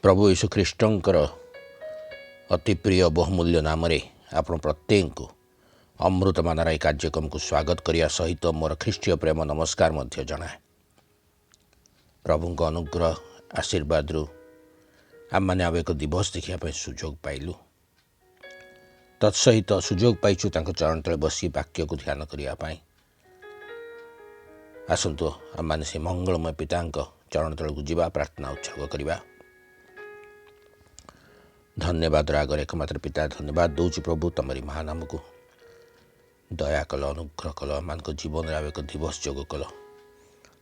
ପ୍ରଭୁ ଯୀଶୁ ଖ୍ରୀଷ୍ଟଙ୍କର ଅତି ପ୍ରିୟ ବହୁମୂଲ୍ୟ ନାମରେ ଆପଣ ପ୍ରତ୍ୟେକଙ୍କୁ ଅମୃତମାନର ଏହି କାର୍ଯ୍ୟକ୍ରମକୁ ସ୍ୱାଗତ କରିବା ସହିତ ମୋର ଖ୍ରୀଷ୍ଟୀୟ ପ୍ରେମ ନମସ୍କାର ମଧ୍ୟ ଜଣାଏ। ପ୍ରଭୁଙ୍କ ଅନୁଗ୍ରହ ଆଶୀର୍ବାଦରୁ ଆମମାନେ ଆଉ ଏକ ଦିବସ ଦେଖିବା ପାଇଁ ସୁଯୋଗ ପାଇଲୁ। ତତ୍ସହିତ ସୁଯୋଗ ପାଇଛୁ ତାଙ୍କ ଚରଣ ତଳେ ବସି ବାକ୍ୟକୁ ଧ୍ୟାନ କରିବା ପାଇଁ। ଆସନ୍ତୁ, ଆମମାନେ ସେ ମଙ୍ଗଳମୟ ପିତାଙ୍କ ଚରଣ ତଳକୁ ଯିବା, ପ୍ରାର୍ଥନା ଉତ୍ସର୍ଗ କରିବା। ଧନ୍ୟବାଦର ଆଗରେ ଏକମାତ୍ର ପିତା, ଧନ୍ୟବାଦ ଦେଉଛି ପ୍ରଭୁ ତମରି ମହାନାମକୁ। ଦୟା କଲ, ଅନୁଗ୍ରହ କଲ, ଆମମାନଙ୍କ ଜୀବନରେ ଆଉ ଏକ ଦିବସ ଯୋଗ କଲ।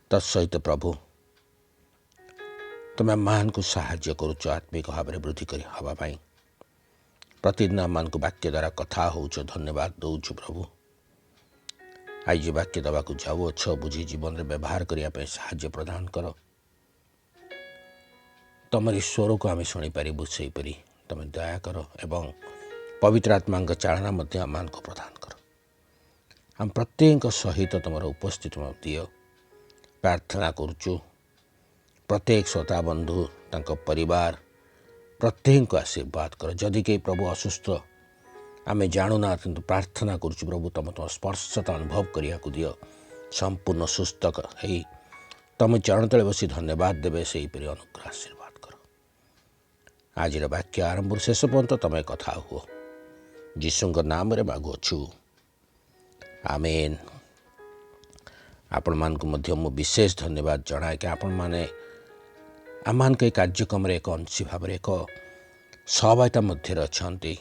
ତତ୍ସହିତ ପ୍ରଭୁ, ତୁମେ ଆମମାନଙ୍କୁ ସାହାଯ୍ୟ କରୁଛ ଆତ୍ମିକ ଭାବରେ ବୃଦ୍ଧି କରି ହେବା ପାଇଁ। ପ୍ରତିଦିନ ଆମମାନଙ୍କୁ ବାକ୍ୟ ଦ୍ୱାରା କଥା ହେଉଛ, ଧନ୍ୟବାଦ ଦେଉଛୁ ପ୍ରଭୁ। ଆଜି ବାକ୍ୟ ଦେବାକୁ ଯାଉଅଛ, ବୁଝି ଜୀବନରେ ବ୍ୟବହାର କରିବା ପାଇଁ ସାହାଯ୍ୟ ପ୍ରଦାନ କର। ତମରି ସ୍ୱରକୁ ଆମେ ଶୁଣିପାରିବୁ, ସେହିପରି ତୁମେ ଦୟା କର ଏବଂ ପବିତ୍ର ଆତ୍ମାଙ୍କ ଚାଳନା ମଧ୍ୟ ଆମମାନଙ୍କୁ ପ୍ରଦାନ କର। ଆମ ପ୍ରତ୍ୟେକଙ୍କ ସହିତ ତୁମର ଉପସ୍ଥିତି ଦିଅ। ପ୍ରାର୍ଥନା କରୁଛୁ, ପ୍ରତ୍ୟେକ ଶ୍ରୋତା ବନ୍ଧୁ, ତାଙ୍କ ପରିବାର ପ୍ରତ୍ୟେକଙ୍କୁ ଆଶୀର୍ବାଦ କର। ଯଦି କେହି ପ୍ରଭୁ ଅସୁସ୍ଥ, ଆମେ ଜାଣୁନା, କିନ୍ତୁ ପ୍ରାର୍ଥନା କରୁଛୁ ପ୍ରଭୁ, ତୁମ ସ୍ପର୍ଶତା ଅନୁଭବ କରିବାକୁ ଦିଅ। ସମ୍ପୂର୍ଣ୍ଣ ସୁସ୍ଥ ହେଇ ତମ ଚରଣ ତଳେ ବସି ଧନ୍ୟବାଦ ଦେବେ, ସେହିପରି ଅନୁଗ୍ରହ ଆଶୀର୍ବାଦ କର। ଆଜିର ବାକ୍ୟ ଆରମ୍ଭରୁ ଶେଷ ପର୍ଯ୍ୟନ୍ତ ତମେ କଥା ହୁଅ। ଯୀଶୁଙ୍କ ନାମରେ ମାଗୁଅଛୁ, ଆମେନ୍। ଆପଣମାନଙ୍କୁ ମଧ୍ୟ ମୁଁ ବିଶେଷ ଧନ୍ୟବାଦ ଜଣାଏ କି ଆପଣମାନେ ଆମମାନଙ୍କ ଏହି କାର୍ଯ୍ୟକ୍ରମରେ ଏକ ଅଂଶୀ ଭାବରେ, ଏକ ସହଭାଗିତା ମଧ୍ୟରେ ଅଛନ୍ତି।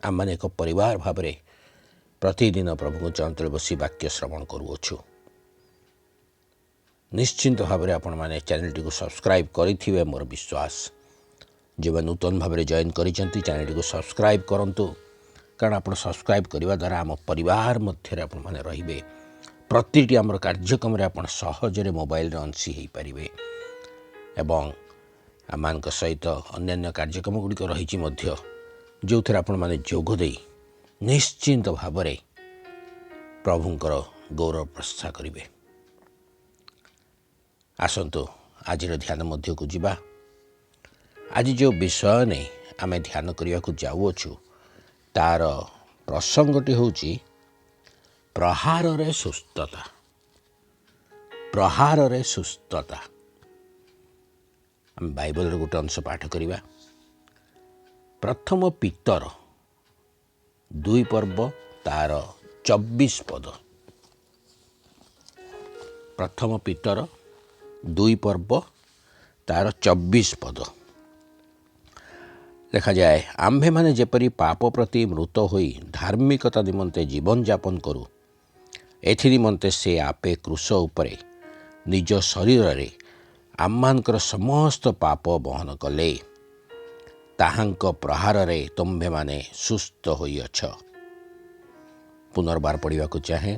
ଆମମାନେ ଏକ ପରିବାର ଭାବରେ ପ୍ରତିଦିନ ପ୍ରଭୁଙ୍କ ଚରଣ ବସି ବାକ୍ୟ ଶ୍ରବଣ କରୁଅଛୁ। ନିଶ୍ଚିନ୍ତ ଭାବରେ ଆପଣମାନେ ଚ୍ୟାନେଲଟିକୁ ସବସ୍କ୍ରାଇବ୍ କରିଥିବେ, ମୋର ବିଶ୍ୱାସ। ଯେଉଁମାନେ ନୂତନ ଭାବରେ ଜଏନ୍ କରିଛନ୍ତି, ଚ୍ୟାନେଲଟିକୁ ସବସ୍କ୍ରାଇବ୍ କରନ୍ତୁ, କାରଣ ଆପଣ ସବସ୍କ୍ରାଇବ୍ କରିବା ଦ୍ୱାରା ଆମ ପରିବାର ମଧ୍ୟରେ ଆପଣମାନେ ରହିବେ। ପ୍ରତିଟି ଆମର କାର୍ଯ୍ୟକ୍ରମରେ ଆପଣ ସହଜରେ ମୋବାଇଲରେ ଅଂଶୀ ହୋଇପାରିବେ ଏବଂ ଆମମାନଙ୍କ ସହିତ ଅନ୍ୟାନ୍ୟ କାର୍ଯ୍ୟକ୍ରମ ଗୁଡ଼ିକ ରହିଛି ମଧ୍ୟ, ଯେଉଁଥିରେ ଆପଣମାନେ ଯୋଗ ଦେଇ ନିଶ୍ଚିନ୍ତ ଭାବରେ ପ୍ରଭୁଙ୍କର ଗୌରବ ପ୍ରଶଂସା କରିବେ। ଆସନ୍ତୁ, ଆଜିର ଧ୍ୟାନ ମଧ୍ୟକୁ ଯିବା। ଆଜି ଯେଉଁ ବିଷୟ ନେଇ ଆମେ ଧ୍ୟାନ କରିବାକୁ ଯାଉଅଛୁ, ତାର ପ୍ରସଙ୍ଗଟି ହେଉଛି ପ୍ରହାରରେ ସୁସ୍ଥତା। ପ୍ରହାରରେ ସୁସ୍ଥତା। ଆମେ ବାଇବଲର ଗୋଟେ ଅଂଶ ପାଠ କରିବା। ପ୍ରଥମ ପିତର 2 ପର୍ବ ତାର 24 ପଦ। ପ୍ରଥମ ପିତର 2 ପର୍ବ ତାର 24 ପଦ ଲେଖାଯାଏ, "ଆମ୍ଭେମାନେ ଯେପରି ପାପ ପ୍ରତି ମୃତ ହୋଇ ଧାର୍ମିକତା ନିମନ୍ତେ ଜୀବନଯାପନ କରୁ, ଏଥି ନିମନ୍ତେ ସେ ଆପେ କ୍ରୁଶ ଉପରେ ନିଜ ଶରୀରରେ ଆମମାନଙ୍କର ସମସ୍ତ ପାପ ବହନ କଲେ। ତାହାଙ୍କ ପ୍ରହାରରେ ତୁମ୍ଭେମାନେ ସୁସ୍ଥ ହୋଇଅଛ।" ପୁନର୍ବାର ପଢ଼ିବାକୁ ଚାହେଁ।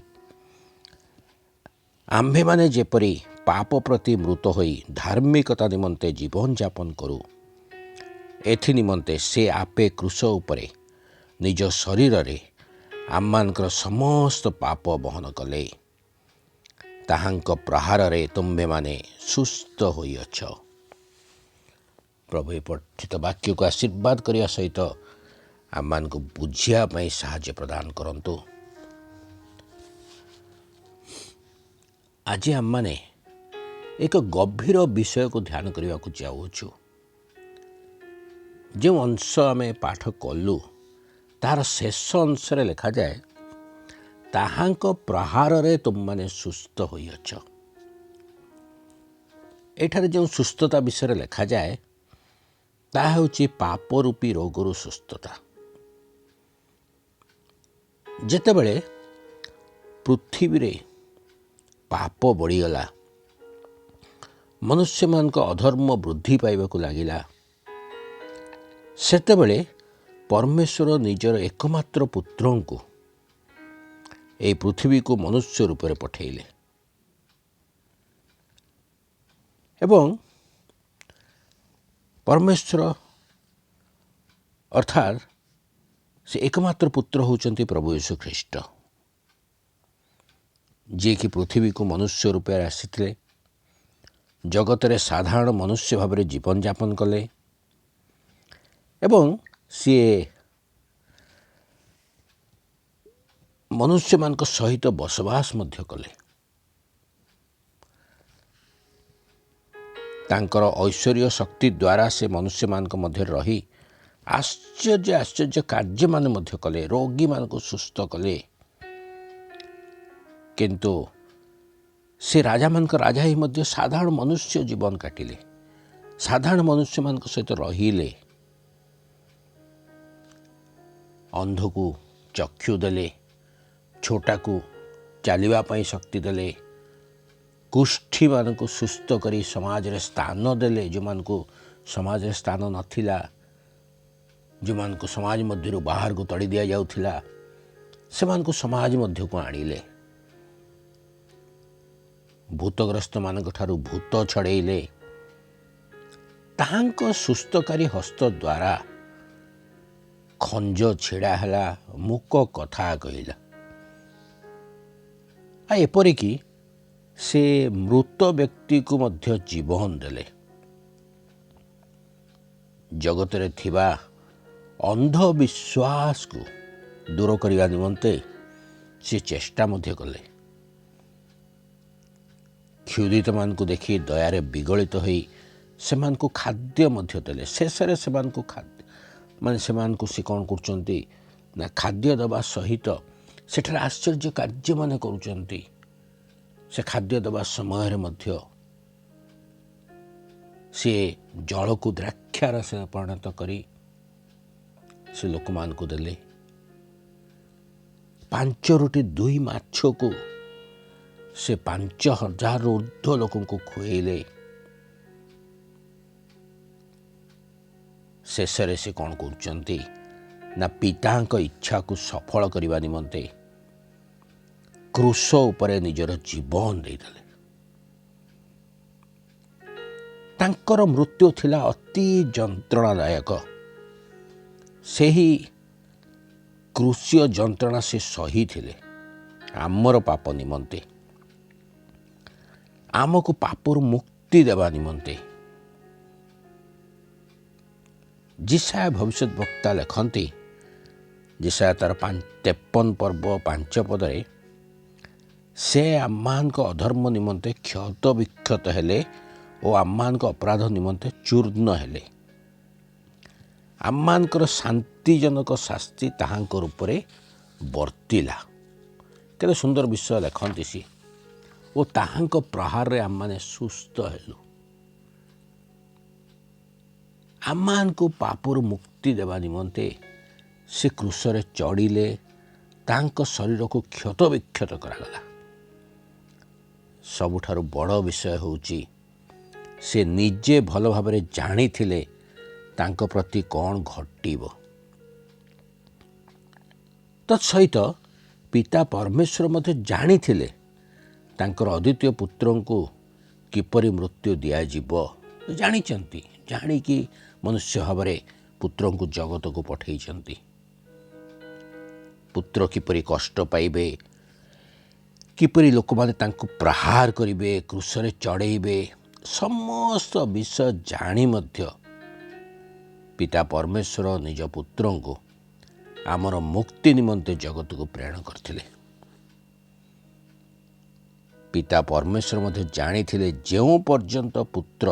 ଆମ୍ଭେମାନେ ଯେପରି ପାପ ପ୍ରତି ମୃତ ହୋଇ ଧାର୍ମିକତା ନିମନ୍ତେ ଜୀବନଯାପନ କରୁ, ଏଥି ନିମନ୍ତେ ସେ ଆପେ କ୍ରୁଶ ଉପରେ ନିଜ ଶରୀରରେ ଆମମାନଙ୍କର ସମସ୍ତ ପାପ ବହନ କଲେ। ତାହାଙ୍କ ପ୍ରହାରରେ ତୁମ୍ଭେମାନେ ସୁସ୍ଥ ହୋଇଅଛ। ପ୍ରଭୁ ଏ ପଠିତ ବାକ୍ୟକୁ ଆଶୀର୍ବାଦ କରିବା ସହିତ ଆମମାନଙ୍କୁ ବୁଝିବା ପାଇଁ ସାହାଯ୍ୟ ପ୍ରଦାନ କରନ୍ତୁ। ଆଜି ଆମମାନେ ଏକ ଗଭୀର ବିଷୟକୁ ଧ୍ୟାନ କରିବାକୁ ଯାଉଅଛୁ। ଯେଉଁ ଅଂଶ ଆମେ ପାଠ କଲୁ, ତାହାର ଶେଷ ଅଂଶରେ ଲେଖାଯାଏ, "ତାହାଙ୍କ ପ୍ରହାରରେ ତୁମମାନେ ସୁସ୍ଥ ହୋଇଅଛ।" ଏଠାରେ ଯେଉଁ ସୁସ୍ଥତା ବିଷୟରେ ଲେଖାଯାଏ, ତାହା ହେଉଛି ପାପ ରୂପୀ ରୋଗରୁ ସୁସ୍ଥତା। ଯେତେବେଳେ ପୃଥିବୀରେ ପାପ ବଢ଼ିଗଲା, ମନୁଷ୍ୟମାନଙ୍କ ଅଧର୍ମ ବୃଦ୍ଧି ପାଇବାକୁ ଲାଗିଲା, ସେତେବେଳେ ପରମେଶ୍ୱର ନିଜର ଏକମାତ୍ର ପୁତ୍ରଙ୍କୁ ଏହି ପୃଥିବୀକୁ ମନୁଷ୍ୟ ରୂପରେ ପଠାଇଲେ ଏବଂ ପରମେଶ୍ୱର ଅର୍ଥାତ୍ ସେ ଏକମାତ୍ର ପୁତ୍ର ହେଉଛନ୍ତି ପ୍ରଭୁ ଯୀଶୁ ଖ୍ରୀଷ୍ଟ, ଯିଏକି ପୃଥିବୀକୁ ମନୁଷ୍ୟ ରୂପରେ ଆସିଥିଲେ। ଜଗତରେ ସାଧାରଣ ମନୁଷ୍ୟ ଭାବରେ ଜୀବନଯାପନ କଲେ ଏବଂ ସିଏ ମନୁଷ୍ୟମାନଙ୍କ ସହିତ ବସବାସ ମଧ୍ୟ କଲେ। ତାଙ୍କର ଐଶ୍ୱରୀୟ ଶକ୍ତି ଦ୍ୱାରା ସେ ମନୁଷ୍ୟମାନଙ୍କ ମଧ୍ୟରେ ରହି ଆଶ୍ଚର୍ଯ୍ୟ ଆଶ୍ଚର୍ଯ୍ୟ କାର୍ଯ୍ୟମାନ ମଧ୍ୟ କଲେ, ରୋଗୀମାନଙ୍କୁ ସୁସ୍ଥ କଲେ। କିନ୍ତୁ ସେ ରାଜାମାନଙ୍କ ରାଜା ହେଇ ମଧ୍ୟ ସାଧାରଣ ମନୁଷ୍ୟ ଜୀବନ କାଟିଲେ, ସାଧାରଣ ମନୁଷ୍ୟମାନଙ୍କ ସହିତ ରହିଲେ, ଅନ୍ଧକୁ ଚକ୍ଷୁ ଦେଲେ, ଛୋଟାକୁ ଚାଲିବା ପାଇଁ ଶକ୍ତି ଦେଲେ, କୁଷ୍ଠୀମାନଙ୍କୁ ସୁସ୍ଥ କରି ସମାଜରେ ସ୍ଥାନ ଦେଲେ, ଯେଉଁମାନଙ୍କୁ ସମାଜରେ ସ୍ଥାନ ନଥିଲା, ଯେଉଁମାନଙ୍କୁ ସମାଜ ମଧ୍ୟରୁ ବାହାରକୁ ତଡ଼ି ଦିଆଯାଉଥିଲା, ସେମାନଙ୍କୁ ସମାଜ ମଧ୍ୟକୁ ଆଣିଲେ, ଭୂତଗ୍ରସ୍ତମାନଙ୍କ ଠାରୁ ଭୂତ ଛଡ଼େଇଲେ। ତାହାଙ୍କ ସୁସ୍ଥକାରୀ ହସ୍ତ ଦ୍ୱାରା ଖଞ୍ଜ ଛିଡ଼ା ହେଲା, ମୂକ କଥା କହିଲା। ଆଉ ଏପରିକି ସେ ମୃତ ବ୍ୟକ୍ତିକୁ ମଧ୍ୟ ଜୀବନ ଦେଲେ। ଜଗତରେ ଥିବା ଅନ୍ଧବିଶ୍ୱାସକୁ ଦୂର କରିବା ନିମନ୍ତେ ସେ ଚେଷ୍ଟା ମଧ୍ୟ କଲେ। କ୍ଷୁଧିତମାନଙ୍କୁ ଦେଖି ଦୟାରେ ବିଗଳିତ ହୋଇ ସେମାନଙ୍କୁ ଖାଦ୍ୟ ମଧ୍ୟ ଦେଲେ। ଶେଷରେ ସେମାନଙ୍କୁ ଖାଦ୍ୟ ମାନେ ସେମାନଙ୍କୁ ସେ କ'ଣ କରୁଛନ୍ତି ନା, ଖାଦ୍ୟ ଦେବା ସହିତ ସେଠାରେ ଆଶ୍ଚର୍ଯ୍ୟ କାର୍ଯ୍ୟମାନେ କରୁଛନ୍ତି। ସେ ଖାଦ୍ୟ ଦେବା ସମୟରେ ମଧ୍ୟ ସିଏ ଜଳକୁ ଦ୍ରାକ୍ଷାରସରେ ପରିଣତ କରି ସେ ଲୋକମାନଙ୍କୁ ଦେଲେ। 5 ରୁଟି 2 ମାଛକୁ ସେ 5000 ଉର୍ଦ୍ଧ୍ୱ ଲୋକଙ୍କୁ ଖୁଏଇଲେ। ଶେଷରେ ସେ କ'ଣ କରୁଛନ୍ତି ନା, ପିତାଙ୍କ ଇଚ୍ଛାକୁ ସଫଳ କରିବା ନିମନ୍ତେ କ୍ରୁଶ ଉପରେ ନିଜର ଜୀବନ ଦେଇଦେଲେ। ତାଙ୍କର ମୃତ୍ୟୁ ଥିଲା ଅତି ଯନ୍ତ୍ରଣାଦାୟକ। ସେହି କ୍ରୁଶୀୟ ଯନ୍ତ୍ରଣା ସେ ସହିଥିଲେ ଆମର ପାପ ନିମନ୍ତେ, ଆମକୁ ପାପରୁ ମୁକ୍ତି ଦେବା ନିମନ୍ତେ। ଯିଶାଇୟ ଭବିଷ୍ୟତ ବକ୍ତା ଲେଖନ୍ତି, ଯିଶାଇୟ ତାର 53 ପର୍ବ 5 ପଦରେ, ସେ ଆମମାନଙ୍କ ଅଧର୍ମ ନିମନ୍ତେ କ୍ଷତ ବିକ୍ଷତ ହେଲେ ଓ ଆମମାନଙ୍କ ଅପରାଧ ନିମନ୍ତେ ଚୂର୍ଣ୍ଣ ହେଲେ। ଆମମାନଙ୍କର ଶାନ୍ତିଜନକ ଶାସ୍ତି ତାହାଙ୍କ ରୂପରେ ବର୍ତ୍ତିଲା। କେତେ ସୁନ୍ଦର ବିଷୟ ଲେଖନ୍ତି ସିଏ। ଓ ତାହାଙ୍କ ପ୍ରହାରରେ ଆମମାନେ ସୁସ୍ଥ ହେଲୁ। ଆମମାନଙ୍କୁ ପାପରୁ ମୁକ୍ତି ଦେବା ନିମନ୍ତେ ସେ କ୍ରୁଶରେ ଚଢ଼ିଲେ, ତାଙ୍କ ଶରୀରକୁ କ୍ଷତ ବିକ୍ଷତ କରାଗଲା। ସବୁଠାରୁ ବଡ଼ ବିଷୟ ହେଉଛି ସେ ନିଜେ ଭଲ ଭାବରେ ଜାଣିଥିଲେ ତାଙ୍କ ପ୍ରତି କ'ଣ ଘଟିବ। ତତ୍ସହିତ ପିତା ପରମେଶ୍ୱର ମଧ୍ୟ ଜାଣିଥିଲେ ତାଙ୍କର ଅଦ୍ୱିତୀୟ ପୁତ୍ରଙ୍କୁ କିପରି ମୃତ୍ୟୁ ଦିଆଯିବ। ଜାଣିଛନ୍ତି, ଜାଣିକି ମନୁଷ୍ୟ ଭାବରେ ପୁତ୍ରଙ୍କୁ ଜଗତକୁ ପଠେଇଛନ୍ତି। ପୁତ୍ର କିପରି କଷ୍ଟ ପାଇବେ, କିପରି ଲୋକମାନେ ତାଙ୍କୁ ପ୍ରହାର କରିବେ, କ୍ରୁଶରେ ଚଢ଼େଇବେ, ସମସ୍ତ ବିଷୟ ଜାଣି ମଧ୍ୟ ପିତା ପରମେଶ୍ୱର ନିଜ ପୁତ୍ରଙ୍କୁ ଆମର ମୁକ୍ତି ନିମନ୍ତେ ଜଗତକୁ ପ୍ରେରଣ କରିଥିଲେ। ପିତା ପରମେଶ୍ୱର ମଧ୍ୟ ଜାଣିଥିଲେ ଯେଉଁ ପର୍ଯ୍ୟନ୍ତ ପୁତ୍ର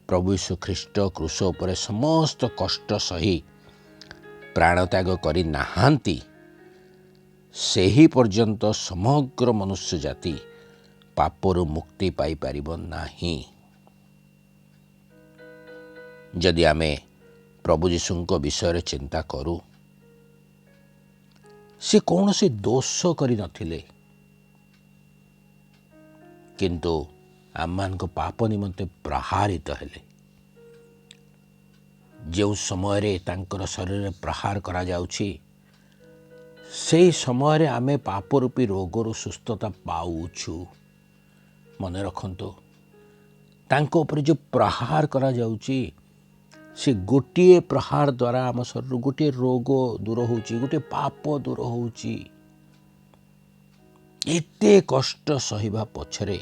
ପ୍ରଭୁ ଯୀଶୁ ଖ୍ରୀଷ୍ଟ କ୍ରୁଶ ଉପରେ ସମସ୍ତ କଷ୍ଟ ସହି ପ୍ରାଣତ୍ୟାଗ କରିନାହାନ୍ତି, ସେହି ପର୍ଯ୍ୟନ୍ତ ସମଗ୍ର ମନୁଷ୍ୟ ଜାତି ପାପରୁ ମୁକ୍ତି ପାଇପାରିବ ନାହିଁ। ଯଦି ଆମେ ପ୍ରଭୁ ଯୀଶୁଙ୍କ ବିଷୟରେ ଚିନ୍ତା କରୁ, ସେ କୌଣସି ଦୋଷ କରିନଥିଲେ, କିନ୍ତୁ ଆମମାନଙ୍କ ପାପ ନିମନ୍ତେ ପ୍ରହାରିତ ହେଲେ। ଯେଉଁ ସମୟରେ ତାଙ୍କର ଶରୀରରେ ପ୍ରହାର କରାଯାଉଛି, ସେହି ସମୟରେ ଆମେ ପାପ ରୂପୀ ରୋଗରୁ ସୁସ୍ଥତା ପାଉଛୁ। ମନେ ରଖନ୍ତୁ, ତାଙ୍କ ଉପରେ ଯେଉଁ ପ୍ରହାର କରାଯାଉଛି, ସେ ଗୋଟିଏ ପ୍ରହାର ଦ୍ୱାରା ଆମ ଶରୀରରୁ ଗୋଟିଏ ରୋଗ ଦୂର ହେଉଛି, ଗୋଟିଏ ପାପ ଦୂର ହେଉଛି। ଏତେ କଷ୍ଟ ସହିବା ପଛରେ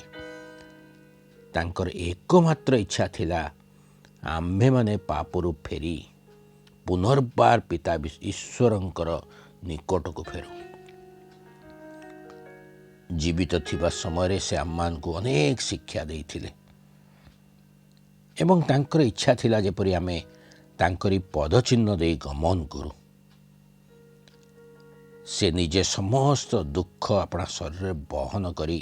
ତାଙ୍କର ଏକମାତ୍ର ଇଚ୍ଛା ଥିଲା ଆମ୍ଭେମାନେ ପାପରୁ ଫେରି ପୁନର୍ବାର ପିତା ଈଶ୍ୱରଙ୍କର ନିକଟକୁ ଫେରୁ। ଜୀବିତ ଥିବା ସମୟରେ ସେ ଆମମାନଙ୍କୁ ଅନେକ ଶିକ୍ଷା ଦେଇଥିଲେ ଏବଂ ତାଙ୍କର ଇଚ୍ଛା ଥିଲା ଯେପରି ଆମେ ତାଙ୍କରି ପଦଚିହ୍ନ ଦେଇ ଗମନ କରୁ। ସେ ନିଜେ ସମସ୍ତ ଦୁଃଖ ଆପଣା ଶରୀରରେ ବହନ କରି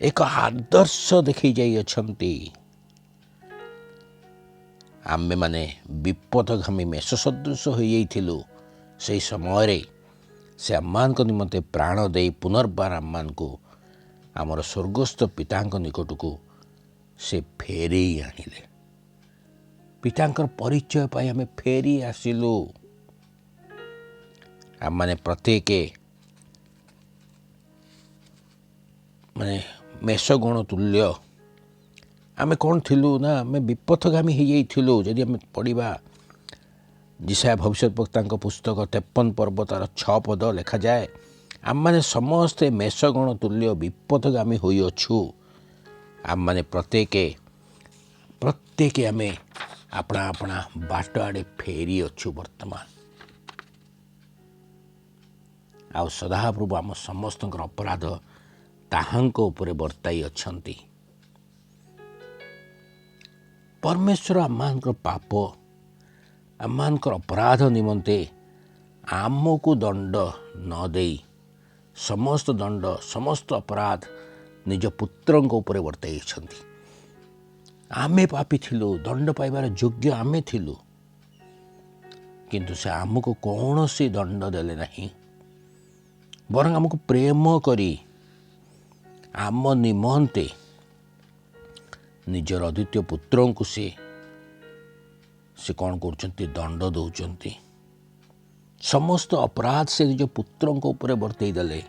ଏକ ଆଦର୍ଶ ଦେଖାଇ ଯାଇଅଛନ୍ତି। ଆମ୍ଭେମାନେ ବିପଥଗାମୀ ମେଷ ସଦୃଶ ହୋଇଯାଇଥିଲୁ। ସେହି ସମୟରେ ସେ ଆମମାନଙ୍କ ନିମନ୍ତେ ପ୍ରାଣ ଦେଇ ପୁନର୍ବାର ଆମମାନଙ୍କୁ ଆମର ସ୍ୱର୍ଗସ୍ଥ ପିତାଙ୍କ ନିକଟକୁ ସେ ଫେରେଇ ଆଣିଲେ। ପିତାଙ୍କର ପରିଚୟ ପାଇ ଆମେ ଫେରି ଆସିଲୁ। ଆମମାନେ ପ୍ରତ୍ୟେକ ମାନେ ମେଷଗଣ ତୁଲ୍ୟ ଆମେ କ'ଣ ଥିଲୁ ନା ଆମେ ବିପଥଗାମୀ ହେଇଯାଇଥିଲୁ। ଯଦି ଆମେ ପଢ଼ିବା ଯିଶାଇୟ ଭବିଷ୍ୟତ ବକ୍ତାଙ୍କ ପୁସ୍ତକ 53 ପର୍ବ ତାର 6 ପଦ ଲେଖାଯାଏ, ଆମମାନେ ସମସ୍ତେ ମେଷଗଣ ତୁଲ୍ୟ ବିପଥଗାମୀ ହୋଇଅଛୁ। ଆମମାନେ ପ୍ରତ୍ୟେକ ଆମେ ଆପଣା ଆପଣା ବାଟ ଆଡ଼େ ଫେରିଅଛୁ ବର୍ତ୍ତମାନ। ଆଉ ସଦାପ୍ରଭୁ ଆମ ସମସ୍ତଙ୍କର ଅପରାଧ ତାହାଙ୍କ ଉପରେ ବର୍ତ୍ତାଇ ଅଛନ୍ତି। ପରମେଶ୍ୱର ଆମମାନଙ୍କର ପାପ, ଆମମାନଙ୍କର ଅପରାଧ ନିମନ୍ତେ ଆମକୁ ଦଣ୍ଡ ନ ଦେଇ ସମସ୍ତ ଦଣ୍ଡ, ସମସ୍ତ ଅପରାଧ ନିଜ ପୁତ୍ରଙ୍କ ଉପରେ ବର୍ତ୍ତାଇଛନ୍ତି। ଆମେ ପାପୀ ଥିଲୁ, ଦଣ୍ଡ ପାଇବାର ଯୋଗ୍ୟ ଆମେ ଥିଲୁ, କିନ୍ତୁ ସେ ଆମକୁ କୌଣସି ଦଣ୍ଡ ଦେଲେ ନାହିଁ, ବରଂ ଆମକୁ ପ୍ରେମ କରି ଆମ ନିମନ୍ତେ ନିଜର ଅଦ୍ୱିତୀୟ ପୁତ୍ରଙ୍କୁ ସେ କ'ଣ କରୁଛନ୍ତି, ଦଣ୍ଡ ଦେଉଛନ୍ତି। ସମସ୍ତ ଅପରାଧ ସେ ନିଜ ପୁତ୍ରଙ୍କ ଉପରେ ବର୍ତ୍ତେଇ ଦେଲେ।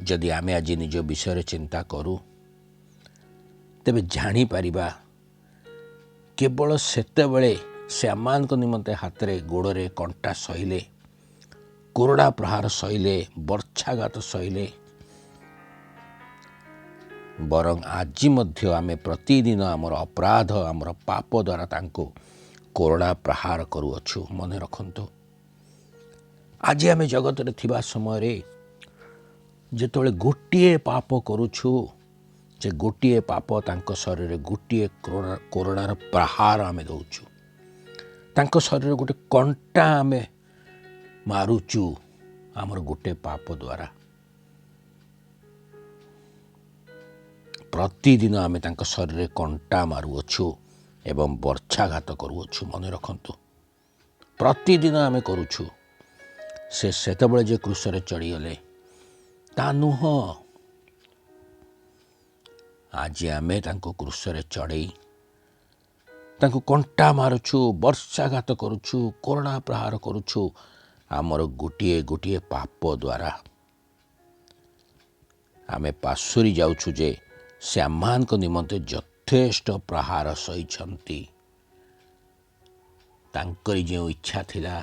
ଯଦି ଆମେ ଆଜି ନିଜ ବିଷୟରେ ଚିନ୍ତା କରୁ, ତେବେ ଜାଣିପାରିବା କେବଳ ସେତେବେଳେ ସେ ଆମମାନଙ୍କ ନିମନ୍ତେ ହାତରେ ଗୋଡ଼ରେ କଣ୍ଟା ସହିଲେ, କୋରଡ଼ା ପ୍ରହାର ସହିଲେ, ବର୍ଚ୍ଛାଘାତ ସହିଲେ, ବରଂ ଆଜି ମଧ୍ୟ ଆମେ ପ୍ରତିଦିନ ଆମର ଅପରାଧ, ଆମର ପାପ ଦ୍ୱାରା ତାଙ୍କୁ କୋରଡ଼ା ପ୍ରହାର କରୁଅଛୁ। ମନେ ରଖନ୍ତୁ, ଆଜି ଆମେ ଜଗତରେ ଥିବା ସମୟରେ ଯେତେବେଳେ ଗୋଟିଏ ପାପ କରୁଛୁ, ଯେ ଗୋଟିଏ ପାପ ତାଙ୍କ ଶରୀରରେ ଗୋଟିଏ କୋରଡ଼ାର ପ୍ରହାର ଆମେ ଦେଉଛୁ, ତାଙ୍କ ଶରୀରରେ ଗୋଟେ କଣ୍ଟା ଆମେ ମାରୁଛୁ ଆମର ଗୋଟେ ପାପ ଦ୍ୱାରା। ପ୍ରତିଦିନ ଆମେ ତାଙ୍କ ଶରୀରରେ କଣ୍ଟା ମାରୁଅଛୁ ଏବଂ ବର୍ଚ୍ଛାଘାତ କରୁଅଛୁ। ମନେ ରଖନ୍ତୁ, ପ୍ରତିଦିନ ଆମେ କରୁଛୁ। ସେ ସେତେବେଳେ ଯେ କ୍ରୁଶରେ ଚଢ଼ିଗଲେ ତା ନୁହଁ, ଆଜି ଆମେ ତାଙ୍କୁ କ୍ରୁଶରେ ଚଢ଼େଇ ତାଙ୍କୁ କଣ୍ଟା ମାରୁଛୁ, ବର୍ଷାଘାତ କରୁଛୁ, କୋରଡ଼ା ପ୍ରହାର କରୁଛୁ ଆମର ଗୋଟିଏ ଗୋଟିଏ ପାପ ଦ୍ୱାରା। ଆମେ ପାଶୋରି ଯାଉଛୁ ଯେ ସେ ଆମମାନଙ୍କ ନିମନ୍ତେ ଯଥେଷ୍ଟ ପ୍ରହାର ସହିଛନ୍ତି। ତାଙ୍କରି ଯେଉଁ ଇଚ୍ଛା ଥିଲା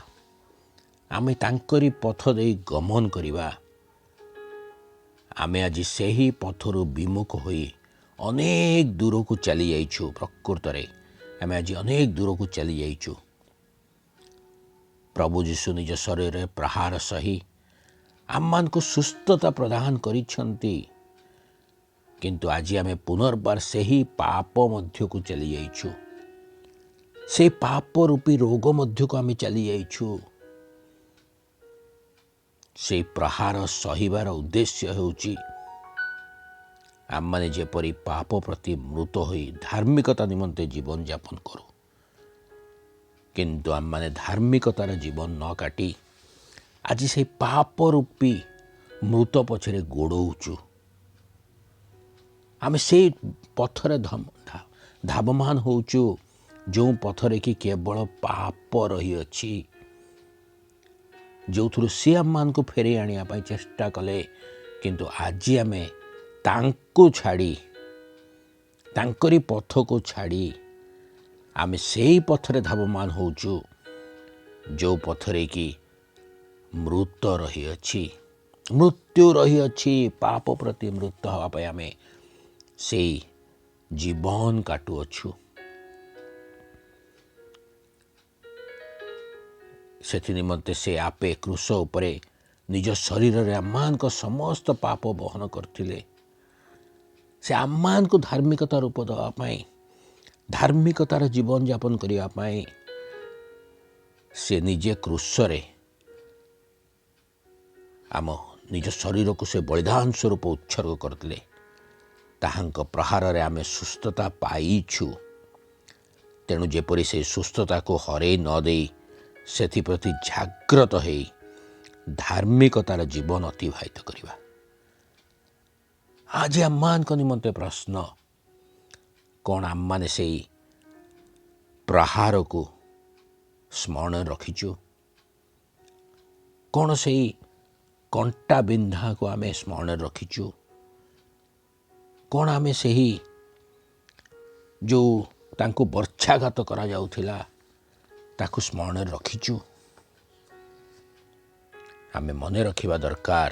ଆମେ ତାଙ୍କରି ପଥ ଦେଇ ଗମନ କରିବା, ଆମେ ଆଜି ସେହି ପଥରୁ ବିମୁଖ ହୋଇ ଅନେକ ଦୂରକୁ ଚାଲିଯାଇଛୁ। ପ୍ରକୃତରେ ଆମେ ଆଜି ଅନେକ ଦୂରକୁ ଚାଲିଯାଇଛୁ। ପ୍ରଭୁ ଯୀଶୁ ନିଜ ଶରୀରରେ ପ୍ରହାର ସହି ଆମମାନଙ୍କୁ ସୁସ୍ଥତା ପ୍ରଦାନ କରିଛନ୍ତି, କିନ୍ତୁ ଆଜି ଆମେ ପୁନର୍ବାର ସେହି ପାପ ମଧ୍ୟକୁ ଚାଲିଯାଇଛୁ, ସେ ପାପ ରୂପୀ ରୋଗ ମଧ୍ୟକୁ ଆମେ ଚାଲିଯାଇଛୁ। ସେଇ ପ୍ରହାର ସହିବାର ଉଦ୍ଦେଶ୍ୟ ହେଉଛି ଆମମାନେ ଯେପରି ପାପ ପ୍ରତି ମୃତ ହୋଇ ଧାର୍ମିକତା ନିମନ୍ତେ ଜୀବନଯାପନ କରୁ, କିନ୍ତୁ ଆମମାନେ ଧାର୍ମିକତାର ଜୀବନ ନ କାଟି ଆଜି ସେଇ ପାପ ରୂପୀ ମୃତ ପଛରେ ଗୋଡ଼ଉଛୁ। ଆମେ ସେଇ ପଥରେ ଧାବମାନ ହେଉଛୁ ଯେଉଁ ପଥରେ କି କେବଳ ପାପ ରହିଅଛି, ଯେଉଁଥିରୁ ସେ ଆମମାନଙ୍କୁ ଫେରେଇ ଆଣିବା ପାଇଁ ଚେଷ୍ଟା କଲେ, କିନ୍ତୁ ଆଜି ଆମେ ତାଙ୍କୁ ଛାଡ଼ି, ତାଙ୍କରି ପଥକୁ ଛାଡ଼ି ଆମେ ସେଇ ପଥରେ ଧାବମାନ ହେଉଛୁ ଯେଉଁ ପଥରେ କି ମୃତ ରହିଅଛି, ମୃତ୍ୟୁ ରହିଅଛି। ପାପ ପ୍ରତି ମୃତ ହେବା ପାଇଁ ଆମେ ସେଇ ଜୀବନ କାଟୁଅଛୁ। ସେଥି ନିମନ୍ତେ ସେ ଆପେ କ୍ରୁଶ ଉପରେ ନିଜ ଶରୀରରେ ଆମମାନଙ୍କ ସମସ୍ତ ପାପ ବହନ କରିଥିଲେ। ସେ ଆମମାନଙ୍କୁ ଧାର୍ମିକତା ରୂପ ଦେବା ପାଇଁ, ଧାର୍ମିକତାର ଜୀବନଯାପନ କରିବା ପାଇଁ ସେ ନିଜେ କ୍ରୁଶରେ ଆମ ନିଜ ଶରୀରକୁ ସେ ବଳିଦାନ ସ୍ୱରୂପ ଉତ୍ସର୍ଗ କରିଥିଲେ। ତାହାଙ୍କ ପ୍ରହାରରେ ଆମେ ସୁସ୍ଥତା ପାଇଛୁ। ତେଣୁ ଯେପରି ସେ ସୁସ୍ଥତାକୁ ହରେଇ ନ ଦେଇ ସେଥିପ୍ରତି ଜାଗ୍ରତ ହେଇ ଧାର୍ମିକତାର ଜୀବନ ଅତିବାହିତ କରିବା। ଆଜି ଆମମାନଙ୍କ ନିମନ୍ତେ ପ୍ରଶ୍ନ, କ'ଣ ଆମମାନେ ସେଇ ପ୍ରହାରକୁ ସ୍ମରଣ ରଖିଛୁ? କ'ଣ ସେଇ କଣ୍ଟା ବିନ୍ଧାକୁ ଆମେ ସ୍ମରଣ ରଖିଛୁ? କ'ଣ ଆମେ ସେହି ଯେଉଁ ତାଙ୍କୁ ବର୍ଚ୍ଛାଘାତ କରାଯାଉଥିଲା ତାକୁ ସ୍ମରଣ ରଖିଛୁ? ଆମେ ମନେ ରଖିବା ଦରକାର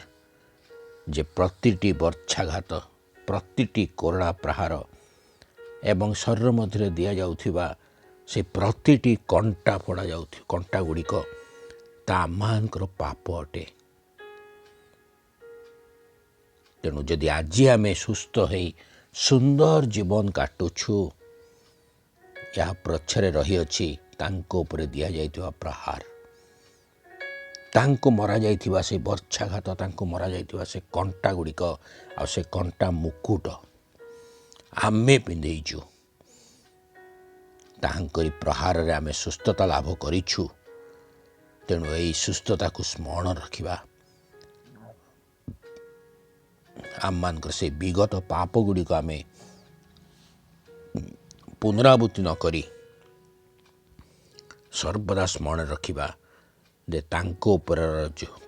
ଯେ ପ୍ରତିଟି ବର୍ଚ୍ଛାଘାତ, ପ୍ରତିଟି କୋରଡ଼ା ପ୍ରହାର ଏବଂ ଶରୀର ମଧ୍ୟରେ ଦିଆଯାଉଥିବା ସେ ପ୍ରତିଟି କଣ୍ଟା ଫୋଡ଼ା ଯାଉଥିବା କଣ୍ଟା ଗୁଡ଼ିକ ତା ଆମମାନଙ୍କର ପାପ ଅଟେ। ତେଣୁ ଯଦି ଆଜି ଆମେ ସୁସ୍ଥ ହେଇ ସୁନ୍ଦର ଜୀବନ କାଟୁଛୁ, ଏହା ପଛରେ ରହିଅଛି ତାଙ୍କ ଉପରେ ଦିଆଯାଇଥିବା ପ୍ରହାର, ତାଙ୍କୁ ମରାଯାଇଥିବା ସେ ବର୍ଚ୍ଛାଘାତ, ତାଙ୍କୁ ମରାଯାଇଥିବା ସେ କଣ୍ଟା ଗୁଡ଼ିକ ଆଉ ସେ କଣ୍ଟା ମୁକୁଟ ଆମେ ପିନ୍ଧେଇଛୁ। ତାହାଙ୍କରି ପ୍ରହାରରେ ଆମେ ସୁସ୍ଥତା ଲାଭ କରିଛୁ। ତେଣୁ ଏଇ ସୁସ୍ଥତାକୁ ସ୍ମରଣ ରଖିବା। ଆମମାନଙ୍କର ସେ ବିଗତ ପାପ ଗୁଡ଼ିକ ଆମେ ପୁନରାବୃତ୍ତି ନ କରି ସର୍ବଦା ସ୍ମରଣ ରଖିବା ଯେ ତାଙ୍କ ଉପରେ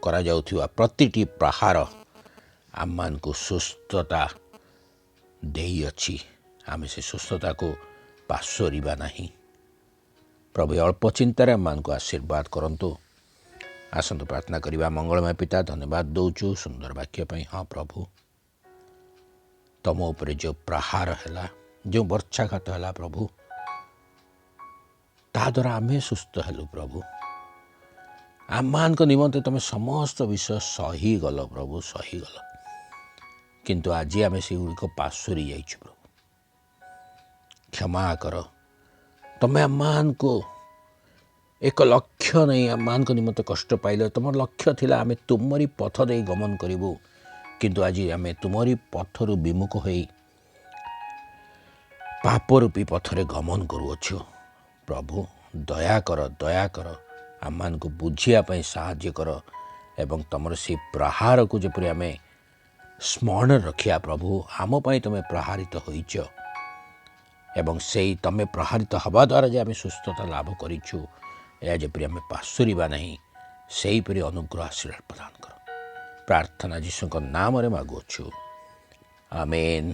କରାଯାଉଥିବା ପ୍ରତିଟି ପ୍ରହାର ଆମମାନଙ୍କୁ ସୁସ୍ଥତା ଦେଇଅଛି। ଆମେ ସେ ସୁସ୍ଥତାକୁ ପାଶୋରିବା ନାହିଁ। ପ୍ରଭୁ ଅଳ୍ପ ଚିନ୍ତାରେ ଆମମାନଙ୍କୁ ଆଶୀର୍ବାଦ କରନ୍ତୁ। ଆସନ୍ତୁ ପ୍ରାର୍ଥନା କରିବା। ମଙ୍ଗଳମୟ ପିତା, ଧନ୍ୟବାଦ ଦେଉଛୁ ସୁନ୍ଦର ବାକ୍ୟ ପାଇଁ। ହଁ ପ୍ରଭୁ, ତମ ଉପରେ ଯେଉଁ ପ୍ରହାର ହେଲା, ଯେଉଁ ବର୍ଚ୍ଛାଘାତ ହେଲା ପ୍ରଭୁ, ତାଦ୍ୱାରା ଆମେ ସୁସ୍ଥ ହେଲୁ। ପ୍ରଭୁ, ଆମମାନଙ୍କ ନିମନ୍ତେ ତୁମେ ସମସ୍ତ ବିଷୟ ସହିଗଲ ପ୍ରଭୁ, ସହିଗଲ। କିନ୍ତୁ ଆଜି ଆମେ ସେଗୁଡ଼ିକ ପାଶୋରି ଯାଇଛୁ ପ୍ରଭୁ, କ୍ଷମା କର। ତୁମେ ଆମମାନଙ୍କୁ ଏକ ଲକ୍ଷ୍ୟ ନେଇ ଆମମାନଙ୍କ ନିମନ୍ତେ କଷ୍ଟ ପାଇଲ। ତୁମର ଲକ୍ଷ୍ୟ ଥିଲା ଆମେ ତୁମରି ପଥ ଦେଇ ଗମନ କରିବୁ, କିନ୍ତୁ ଆଜି ଆମେ ତୁମରି ପଥରୁ ବିମୁଖ ହୋଇ ପାପରୂପୀ ପଥରେ ଗମନ କରୁଅଛୁ। ପ୍ରଭୁ ଦୟା କର, ଦୟା କର, ଆମମାନଙ୍କୁ ବୁଝିବା ପାଇଁ ସାହାଯ୍ୟ କର ଏବଂ ତୁମର ସେଇ ପ୍ରହାରକୁ ଯେପରି ଆମେ ସ୍ମରଣ ରଖିବା। ପ୍ରଭୁ, ଆମ ପାଇଁ ତୁମେ ପ୍ରହାରିତ ହୋଇଛ ଏବଂ ସେଇ ତୁମେ ପ୍ରହାରିତ ହେବା ଦ୍ୱାରା ଯେ ଆମେ ସୁସ୍ଥତା ଲାଭ କରିଛୁ, ଏହା ଯେପରି ଆମେ ପାଶୋରିବା ନାହିଁ, ସେହିପରି ଅନୁଗ୍ରହ ଆଶୀର୍ବାଦ ପ୍ରଦାନ କର। ପ୍ରାର୍ଥନା ଯୀଶୁଙ୍କ ନାମରେ ମାଗୁଅଛୁ, ଆମେନ୍।